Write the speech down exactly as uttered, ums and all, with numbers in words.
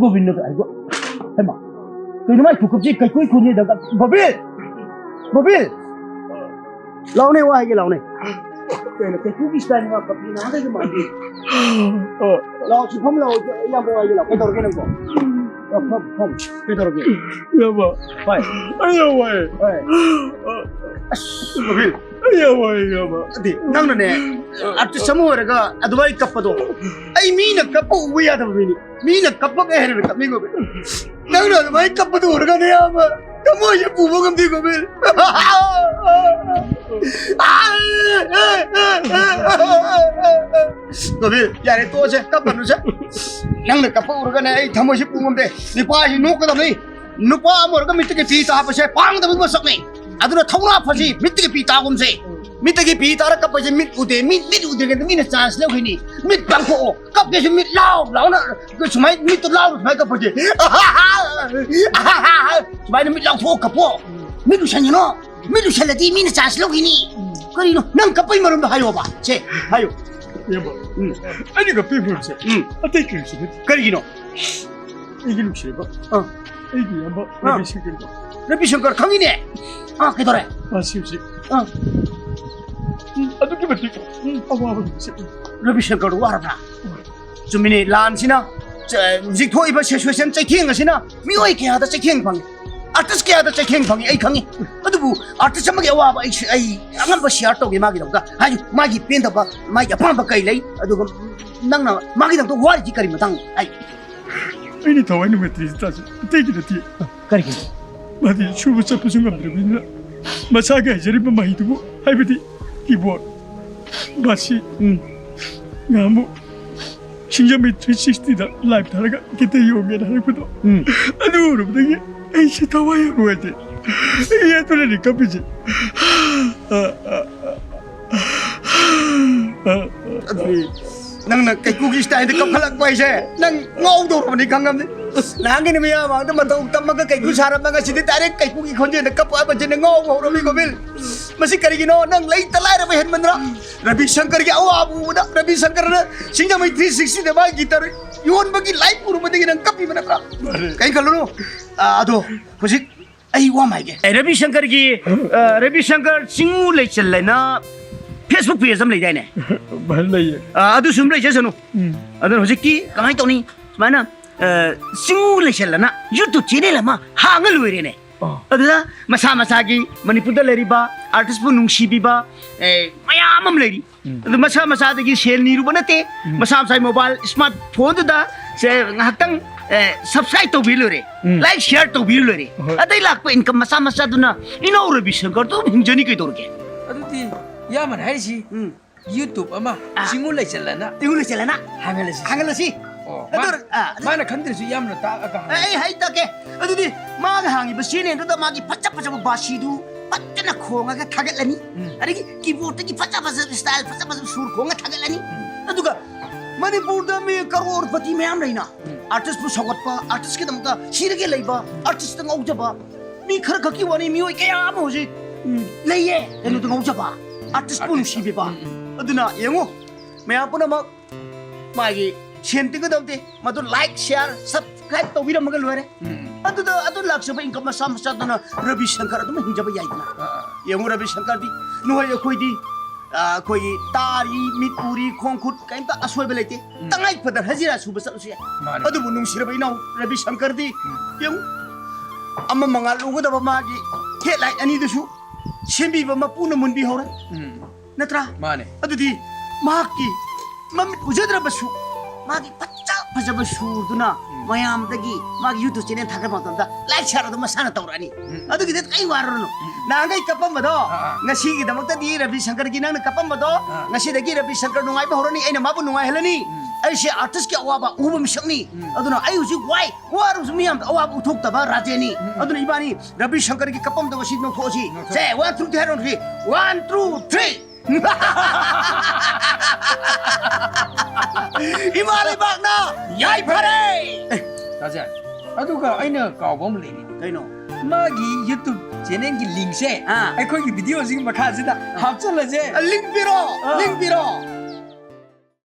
ꯒꯣꯕꯤꯟꯗ ꯀꯥꯏ ꯒꯣ-, ꯍꯩꯃꯥ, ꯀꯩꯅꯣ ꯃꯥꯏ ꯈꯨꯀꯞꯁꯤ ꯀꯩꯀꯨ ꯈꯨꯅꯤꯗ ꯒ-, ꯒꯣꯕꯤꯟ! ꯒꯣꯕꯤꯟ! ꯂꯥꯎꯅꯦ, ꯋꯥ ꯍꯥꯏꯒꯦ, ꯂꯥꯎꯅꯦ꯫ ꯀꯩꯅꯣ, ꯀꯩꯀꯨꯒꯤ style ꯉꯥꯛ ꯀꯞꯄꯤ, ꯅꯍꯥꯟꯈꯩꯒ ꯃꯥꯟꯗꯦ꯫ ꯂꯥꯎ, ꯁꯤ ꯐꯝ ꯂꯥꯎ, ꯏꯌꯥꯝꯕ, ꯋꯥ ꯍꯥꯏꯒꯦ, ꯂꯥꯎ꯫ ꯀꯩꯗꯧꯔꯒꯦ ꯅꯪꯕꯣ? ꯐꯝ, ꯐꯝ, ꯐꯝ꯫ ꯀꯩꯗꯧꯔꯒꯦ? ꯏꯌꯥꯝꯕ꯫ ꯍꯣꯏ꯫ ꯑꯩ ꯌꯥꯝ ꯋꯥꯏ꯫ ꯍꯣꯏ꯫ ꯑꯁ, ꯒꯣꯕꯤꯟ꯫ ꯑꯩ ꯌꯥꯝ ꯋꯥꯏ, ꯏꯌꯥꯝꯕ꯫ ꯅꯠꯇꯦ, ꯅꯪꯅꯅꯦ, artist ꯑꯃ ꯑꯣꯏꯔꯒ ꯑꯗꯨꯃꯥꯏꯅ ꯀꯞꯄꯗꯣ, ꯑꯩ ꯃꯤꯅ ꯀꯞꯄ ꯎꯕ ꯌꯥꯗꯕ ꯃꯤꯅꯤ꯫ ꯃꯤꯅ ꯀꯞꯄꯒ ꯍꯦꯟꯅ ꯀꯞꯅꯤꯡꯉꯣ꯫ ꯅꯪꯅ ꯑꯗꯨꯃꯥꯏꯅ ꯀꯞꯄꯗꯣ ꯎꯔꯒꯅꯦ, ꯏꯌꯥꯝꯕ, ꯊꯃꯣꯏꯁꯦ ꯄꯨꯕ ꯉꯝꯗꯦꯀꯣ, ꯕꯤꯜ꯫ ꯀꯣꯕꯤꯜ, ꯌꯥꯔꯦ, ꯇꯣꯛꯑꯁꯦ, ꯀꯞꯄꯅꯨꯁꯦ꯫ ꯅꯪꯅ ꯀꯞꯄ ꯎꯔꯒꯅꯦ, ꯑꯩ ꯊꯃꯣꯏꯁꯦ ꯄꯨ ꯉꯝꯗꯦ꯫ ꯅꯨꯄꯥꯁꯤ ꯅꯣꯛꯀꯗꯕꯅꯤ꯫ ꯅꯨꯄꯥ ꯑꯃ ꯑꯣꯏꯔꯒ ꯃꯤꯠꯇꯒꯤ ꯄꯤ ꯇꯥꯕꯁꯦ ꯄꯥꯡꯒꯗꯕꯒꯤ ꯃꯁꯛꯅꯤ꯫ ꯑꯗꯨꯅ ꯊꯧꯅꯥ ꯐꯁꯤ, ꯃꯤꯠꯇꯒꯤ ꯄꯤ ꯇꯥꯒꯨꯝꯁꯦ꯫ ꯃꯤꯠꯇꯒꯤ ꯄꯤ ꯇꯥꯔ ꯀꯞꯄꯁꯦ ꯃꯤꯠ ꯎꯗꯦ꯫ ꯃꯤꯠ, ꯃꯤꯠ ꯎꯗ꯭ꯔꯤꯉꯩꯗ ꯃꯤꯅ chance ꯂꯧꯈꯤꯅꯤ꯫ ꯃꯤꯠ ꯄꯥꯡꯊꯣꯛꯑꯣ꯫ ꯀꯞꯀꯦꯁꯨ ꯃꯤꯠ ꯂꯥꯎ ꯂꯥꯎꯅ ꯁꯨꯃꯥꯏꯅ ꯃꯤꯠꯇꯣ ꯂꯥꯎꯅ ꯁꯨꯃꯥꯏꯅ ꯀꯞꯄꯁꯦ꯫ ꯁꯨꯃꯥꯏꯅ ꯃꯤꯠ ꯂꯥꯎꯊꯣꯛꯑ ꯀꯞꯄꯣ꯫ ꯃꯤꯠ ꯎꯁꯟꯒꯅꯣ꯫ ꯃꯤꯠ ꯎꯁꯜꯂꯗꯤ ꯃꯤꯅ chance ꯂꯧꯈꯤꯅꯤ꯫ ꯀꯔꯤꯅꯣ? ꯅꯪ ꯀꯞꯄꯩ ꯃꯔꯝꯗꯣ ꯍꯥꯏꯌꯣꯕ꯫ ꯁꯦ, ꯍꯥꯏꯌꯣ꯫ ꯏꯌꯥꯝꯕ, ꯎꯝ꯫ ꯑꯩꯅ ꯀꯞꯄꯩ ꯃꯔꯝꯁꯦ ꯎꯝ꯫ ꯑꯇꯩ ꯀꯔꯤꯁꯨ ꯅꯠꯇꯦ꯫ ꯀꯔꯤꯒꯤꯅꯣ? ꯑꯩꯒꯤ ꯅꯨꯡꯁꯤꯔꯕ ꯑꯥ꯫ ꯑꯩꯒꯤ ꯏꯌꯥꯝꯕ ꯑꯥ꯫ ꯔꯕꯤ ꯁꯪꯀꯔꯗꯣ꯫ ꯔꯕꯤ ꯁꯪꯀꯔ ꯈꯪꯉꯤꯅꯦ꯫ ꯑꯥ, ꯀꯩꯗꯧꯔꯦ? ꯃꯥꯁꯤ ꯍꯧꯖꯤꯛ ꯑꯥ꯫ ꯎꯝ, ꯑꯗꯨꯛꯀꯤ ꯃꯇꯤꯛ ꯎꯝ꯫ ꯑꯋꯥꯕ ꯅꯨꯃꯤꯠꯁꯦ꯫ ꯔꯕꯤ ꯁꯪꯀꯔꯗꯣ ꯋꯥꯔꯕ꯭ꯔꯥ? ꯆꯨꯝꯃꯤꯅꯦ, ꯂꯥꯟꯁꯤꯅ, ꯆ-, ꯍꯧꯖꯤꯛ ꯊꯣꯛꯏꯕ situation ꯆꯩꯊꯦꯡ ꯑꯁꯤꯅ ꯃꯤꯑꯣꯏ ꯀꯌꯥꯗ ꯆꯩꯊꯦꯡ ꯐꯪꯉꯤ, artist ꯀꯌꯥꯗ ꯆꯩꯊꯦꯡ ꯐꯪꯉꯤ, ꯑꯩ ꯈꯪꯉꯤ꯫ ꯑꯗꯨꯕꯨ artist ꯑꯃꯒꯤ ꯑꯋꯥꯕ ꯑꯩ, ꯑꯩ ꯑꯉꯝꯕ share ꯇꯧꯒꯦ ꯃꯥꯒꯤꯗꯃꯛꯇ꯫ ꯍꯥꯏꯗꯤ ꯃꯥꯒꯤ ꯄꯦꯟꯗꯕ, ꯃꯥꯒꯤ ꯑꯄꯥꯝꯕ ꯀꯩ ꯂꯩ, ꯑꯗꯨꯒ ꯅꯪꯅ ꯃꯥꯒꯤꯗꯃꯛꯇ ꯋꯥꯔꯤꯗꯤ ꯀꯔꯤ ꯃꯇꯥꯡ? ꯑꯩ ꯑꯩꯅ ꯊꯋꯥꯏ ꯅꯨꯡꯉꯥꯏꯇ꯭ꯔꯤꯁꯤ ꯇꯥꯁꯤ, ꯑꯇꯩꯒꯤ ꯅꯠꯇꯦ꯫ ꯀꯔꯤꯒꯤꯅꯣ? ꯃꯥꯗꯤ ꯁꯨꯕ ꯆꯠꯄꯁꯨ ꯉꯝꯗ꯭ꯔꯕꯅꯤꯅ ꯃꯁꯥꯒꯤ ꯍꯩꯖꯔꯤꯕ ꯃꯍꯩꯗꯨꯕꯨ, ꯍꯥꯏꯕꯗꯤ keyboard, ꯃꯁꯤ ꯎꯝ꯫ ꯉꯍꯥꯟꯃꯨꯛ ꯁꯤꯡꯖꯃꯩ three sixty ꯗ live ꯊꯥꯔꯒ ꯒꯤꯇꯔ ꯌꯣꯟꯒꯦꯅ ꯍꯥꯏꯔꯛꯄꯗꯣ꯫ ꯎꯝ꯫ ꯑꯗꯨ ꯎꯔꯨꯕꯗꯒꯤ ꯑꯩꯁꯦ ꯊꯋꯥꯏ ꯌꯥꯝ ꯅꯨꯡꯉꯥꯏꯇꯦ꯫ ꯑꯩ ꯑꯗꯨꯅꯅꯦ ꯀꯞꯄꯤꯁꯦ꯫ ꯑꯗꯨꯗꯤ ꯅꯪꯅ ꯀꯩꯀꯨꯒꯤ style ꯗ ꯀꯞꯈꯠꯂꯛꯄ ꯍꯥꯏꯁꯦ ꯅꯪ ꯉꯥꯎꯗꯧꯔꯕꯅꯤ ꯈꯪꯉꯕꯅꯤ꯫ ꯅꯍꯥꯟꯒꯤ ꯅꯨꯃꯤꯠ ꯃꯃꯥꯡꯗ ꯃꯇꯧ ꯇꯝꯃꯒ ꯀꯩꯀꯨ ꯁꯥꯔꯝꯃꯒ ꯁꯤꯗꯤ direct ꯀꯩꯀꯨꯒꯤ ꯈꯣꯟꯖꯦꯜꯗ ꯀꯞꯄ ꯍꯥꯏꯕꯁꯤ ꯅꯪ ꯉꯥꯎꯕ ꯍꯧꯔꯕꯅꯤ, ꯒꯣꯕꯤꯟ꯫ ꯃꯁꯤ ꯀꯔꯤꯒꯤꯅꯣ? ꯅꯪ ꯂꯩꯇ ꯂꯥꯏꯔꯕ ꯍꯦꯟꯃꯟꯗ꯭ꯔꯥ? ꯔꯕꯤ ꯁꯪꯀꯔꯒꯤ ꯑꯋꯥꯕ ꯎꯕꯗ, ꯔꯕꯤ ꯁꯪꯀꯔꯅ ꯁꯤꯡꯖꯃꯩ ꯊ꯭ꯔꯤ ꯁꯤꯛꯁꯇꯤꯗ ꯃꯥꯒꯤ ꯒꯤꯇꯔ ꯌꯣꯟꯕꯒꯤ ꯂꯥꯏꯞ ꯎꯔꯨꯕꯗꯒꯤ ꯅꯪ ꯀꯞꯄꯤꯕ ꯅꯠꯇ꯭ꯔꯥ? ꯀꯩꯝ ꯈꯜꯂꯨꯅꯨ꯫ ꯑ, ꯑꯗꯣ ꯍꯧꯖꯤꯛ ꯑꯩ ꯋꯥ ꯑꯃ ꯍꯥꯏꯒꯦ꯫ ꯑꯦ, ꯔꯕꯤ ꯁꯪꯀꯔꯒꯤ, ꯑ, ꯔꯕꯤ ꯁꯪꯀꯔ ꯆꯤꯡꯉꯨ ꯂꯩꯆꯜ ꯍꯥꯏꯅ Facebook page ꯑꯃ ꯂꯩꯗꯥꯏꯅꯦ? ꯂꯩꯌꯦ꯫ ꯑ, ꯑꯗꯨꯁꯨ ꯑꯗꯨꯝ ꯂꯩꯖꯁꯅꯨ꯫ ꯎꯝ꯫ ꯑꯗꯨꯅ ꯍꯧꯖꯤꯛꯇꯤ ꯀꯃꯥꯏꯅ ꯇꯧꯅꯤ? ꯁꯨꯃꯥꯏꯅ, ꯑ, ꯆꯤꯡꯉꯨ ꯂꯩꯆꯜ ꯑꯅ YouTube channel ꯑꯃ ꯍꯥꯡꯉ ꯂꯣꯏꯔꯦꯅꯦ꯫ ꯑꯣ꯫ ꯑꯗꯨꯗ ꯃꯁꯥ ꯃꯁꯥꯒꯤ ꯃꯅꯤꯄꯨꯔꯗ ꯂꯩꯔꯤꯕ artistꯄꯨ ꯅꯨꯡꯁꯤꯕꯤꯕ, ꯑꯦ, ꯃꯌꯥꯝ ꯑꯃ ꯂꯩꯔꯤ꯫ ꯎꯝ꯫ ꯑꯗꯨ ꯃꯁꯥ ꯃꯁꯥꯗꯒꯤ ꯁꯦꯜ ꯅꯤꯔꯨꯕ ꯅꯠꯇꯦ꯫ ꯎꯝ꯫ ꯃꯁꯥ ꯃꯁꯥꯒꯤ mobile smartphoneꯗꯨꯗ ꯁꯦ ꯉꯥꯏꯍꯥꯛꯇꯪ, ꯑꯦ, subscribe ꯇꯧꯕꯤ ꯂꯣꯏꯔꯦ꯫ ꯎꯝ꯫ Like, share ꯇꯧꯕꯤ ꯂꯣꯏꯔꯦ꯫ ꯍꯣꯏ꯫ ꯑꯗꯩ ꯂꯥꯛꯄ income ꯃꯆꯥ ꯃꯆꯥꯗꯨꯅ ꯏꯅꯥꯎ ꯔꯕꯤ ꯁꯪꯀꯔꯗꯨ ꯑꯗꯨꯝ ꯍꯤꯡꯖꯅꯤ ꯀꯩꯗꯧꯔꯒꯦ? ꯑꯗꯨꯗꯤ ꯏꯌꯥꯝꯕꯅ ꯍꯥꯏꯔꯤꯁꯤ ꯎꯝ꯫ YouTube ꯑꯃ ꯑꯥ꯫ ꯆꯤꯡꯉꯨ ꯂꯩꯆꯜꯂꯅ꯫ ꯆꯤꯡꯉꯨ ꯂꯩꯆꯜꯂꯅ꯫ ꯍꯥꯡꯍꯜꯂꯁꯤ꯫ ꯍꯥꯡꯍꯜꯂꯁꯤ꯫ ꯑꯣ, ꯑꯗꯨ, ꯃꯥ-, ꯑꯥ, ꯑꯗꯨ ꯃꯥꯅ ꯈꯪꯗ꯭ꯔꯁꯨ ꯏꯌꯥꯝꯕꯅ ꯇꯥꯛꯑꯒ ꯑꯩ ꯍꯥꯏ ꯇꯥꯛꯀꯦ꯫ ꯑꯗꯨꯗꯤ ꯃꯥꯅ ꯍꯥꯡꯉꯤꯕ channelꯗꯨꯗ ꯃꯥꯒꯤ ꯐꯖ ꯐꯖꯕ ꯕꯥꯁꯤꯗꯨ ꯐꯖꯅ ꯈꯣꯡꯉꯒ ꯊꯥꯒꯠꯂꯅꯤ꯫ ꯎꯝ꯫ ꯑꯗꯒꯤ keyboardꯇꯒꯤ ꯐꯖ ꯐꯖꯕ style, ꯐꯖ ꯐꯖꯕ ꯁꯨꯔ ꯈꯣꯡꯉ ꯊꯥꯒꯠꯂꯅꯤ꯫ ꯎꯝ꯫ ꯑꯗꯨꯒ ꯃꯅꯤꯄꯨꯔꯗ ꯃꯤ ꯀꯔꯣꯔꯄꯇꯤ ꯃꯌꯥꯝ ꯂꯩꯅ꯫ ꯎꯝ꯫ Artistꯄꯨ ꯁꯧꯒꯠꯄ, artistꯀꯤꯗꯃꯛꯇ ꯁꯤꯔꯒꯦ ꯂꯩꯕ, artistꯇ ꯉꯥꯎꯖꯕ ꯃꯤ ꯈꯔ ꯈꯛꯀꯤ ꯋꯥꯅꯤ, ꯃꯤꯑꯣꯏ ꯀꯌꯥ ꯑꯃ ꯍꯧꯖꯤꯛ, ꯎꯝ, ꯂꯩꯌꯦ꯫ ꯀꯩꯅꯣꯗ ꯎꯝ꯫ ꯉꯥꯎꯖꯕ, artistꯄꯨ artist꯫ ꯅꯨꯡꯁꯤꯕꯤꯕ꯫ ꯎꯝ, ꯎꯝ꯫ ꯑꯗꯨꯅ ꯌꯦꯡꯉꯨ, ꯃꯌꯥꯝ ꯄꯨꯝꯅꯃꯛ ꯃꯥꯒꯤ ꯁꯦꯟ ꯇꯤꯡꯒꯗꯕꯗꯤ ꯃꯗꯨ like, share, subscribe ꯇꯧꯕꯤꯔꯝꯃꯒ ꯂꯣꯏꯔꯦ꯫ ꯎꯝ꯫ ꯑꯗꯨꯗ ꯑꯗꯨ ꯂꯥꯛꯆꯕ income ꯃꯆꯥ ꯃꯆꯥꯗꯨꯅ ꯔꯕꯤ ꯁꯪꯀꯔ ꯑꯗꯨꯝ ꯍꯤꯡꯖꯕ ꯌꯥꯏꯗꯅ꯫ ꯑꯥ꯫ ꯌꯦꯡꯉꯨ ꯔꯕꯤ ꯁꯪꯀꯔꯗꯤ ꯅꯣꯏ ꯑꯩꯈꯣꯏꯗꯤ, ꯑꯥ, ꯑꯩꯈꯣꯏꯒꯤ ꯇꯥꯔꯤ, ꯃꯤꯠ ꯎꯔꯤ, ꯈꯣꯡ ꯈꯨꯠ ꯀꯩꯝꯇ ꯑꯁꯣꯏꯕ ꯂꯩꯇꯦ꯫ ꯎꯝ꯫ ꯇꯉꯥꯏ ꯐꯗꯅ ꯍꯖꯤꯔꯥ ꯁꯨꯕ ꯆꯠꯂꯁꯨ ꯌꯥꯏ꯫ ꯃꯥꯅꯦ꯫ ꯑꯗꯨꯕꯨ ꯅꯨꯡꯁꯤꯔꯕ ꯏꯅꯥꯎ ꯔꯕꯤ ꯁꯪꯀꯔꯗꯤ ꯎꯝ꯫ ꯌꯦꯡꯉꯨ, ꯑꯃ ꯃꯉꯥꯜ ꯎꯒꯗꯕ ꯃꯥꯒꯤ headlight ꯑꯅꯤꯗꯨꯁꯨ ꯁꯦꯝꯕꯤꯕ ꯃꯄꯨꯅ ꯃꯨꯟꯕꯤꯍꯧꯔꯦ꯫ ꯎꯝ꯫ ꯅꯠꯇ꯭ꯔꯥ? ꯃꯥꯅꯦ꯫ ꯑꯗꯨꯗꯤ ꯃꯍꯥꯛꯀꯤ ꯃꯃꯤꯠ ꯎꯖꯗ꯭ꯔꯕꯁꯨ ꯃꯥꯒꯤ ꯐꯖ ꯐꯖꯕ ꯁꯨꯔꯗꯨꯅ ꯎꯝ꯫ ꯃꯌꯥꯝꯗꯒꯤ ꯃꯥꯒꯤ YouTube channel ꯊꯥꯒꯠꯄ ꯃꯇꯝꯗ like, share ꯑꯗꯨꯝ ꯃꯁꯥꯅ ꯇꯧꯔꯛꯑꯅꯤ꯫ ꯎꯝ꯫ ꯑꯗꯨꯒꯤꯗꯤ ꯀꯩ ꯋꯥꯔꯨꯔꯅꯨ꯫ ꯎꯝ꯫ ꯅꯍꯥꯟꯈꯩ ꯀꯞꯄꯝꯕꯗꯣ ꯑꯥ, ꯑꯥ꯫ ꯉꯁꯤꯒꯤꯗꯃꯛꯇꯗꯤ ꯔꯕꯤ ꯁꯪꯀꯔꯒꯤ ꯅꯪꯅ ꯀꯞꯄꯝꯕꯗꯣ ꯑꯥ꯫ ꯉꯁꯤꯗꯒꯤ ꯔꯕꯤ ꯁꯪꯀꯔ ꯅꯨꯡꯉꯥꯏꯕ ꯍꯧꯔꯅꯤ, ꯑꯩꯅ ꯃꯥꯕꯨ ꯅꯨꯡꯉꯥꯏꯍꯜꯂꯅꯤ꯫ ꯎꯝ꯫ ꯑꯩꯁꯦ artistꯀꯤ ꯑꯋꯥꯕ ꯎꯕ ꯃꯤꯁꯛꯅꯤ꯫ ꯎꯝ꯫ ꯑꯗꯨꯅ ꯑꯩ ꯍꯧꯖꯤꯛ ꯋꯥꯏ, ꯋꯥꯔꯁꯨ ꯃꯤꯌꯥꯝꯗ ꯑꯋꯥꯕ ꯎꯠꯊꯣꯛꯇꯕ ꯔꯥꯖꯦꯅꯤ꯫ ꯎꯝ꯫ ꯑꯗꯨꯅ ꯏꯕꯥꯅꯤ ꯔꯕꯤ ꯁꯪꯀꯔꯒꯤ ꯀꯞꯄꯝꯗꯕ ꯁꯤ ꯅꯣꯛꯊꯣꯛꯑꯁꯤ꯫ ꯅꯣꯛꯊꯣꯛ꯫ ꯁꯦ, one, two, three ꯍꯥꯏꯔꯣ, three꯫ One, two, three꯫ ꯏꯃꯥ ꯂꯩꯕꯥꯛꯅ ꯌꯥꯏꯐꯔꯦ꯫ ꯑꯦ, ꯔꯥꯖꯦꯟ, ꯑꯗꯨꯒ ꯑꯩꯅ ꯀꯥꯎꯕ ꯑꯃ ꯂꯩꯔꯤ꯫ ꯀꯩꯅꯣ? ꯃꯥꯒꯤ YouTube ꯆꯦꯅꯦꯜꯒꯤ ꯂꯤꯡꯁꯦ ꯑꯥ꯫ ꯑꯩꯈꯣꯏꯒꯤ ꯚꯤꯗꯤꯑꯣꯁꯤꯒꯤ ꯃꯈꯥꯁꯤꯗ ꯍꯥꯞꯆꯜꯂꯁꯦ꯫ ꯂꯤꯡ ꯄꯤꯔꯣ ꯑꯥ꯫ ꯂꯤꯡ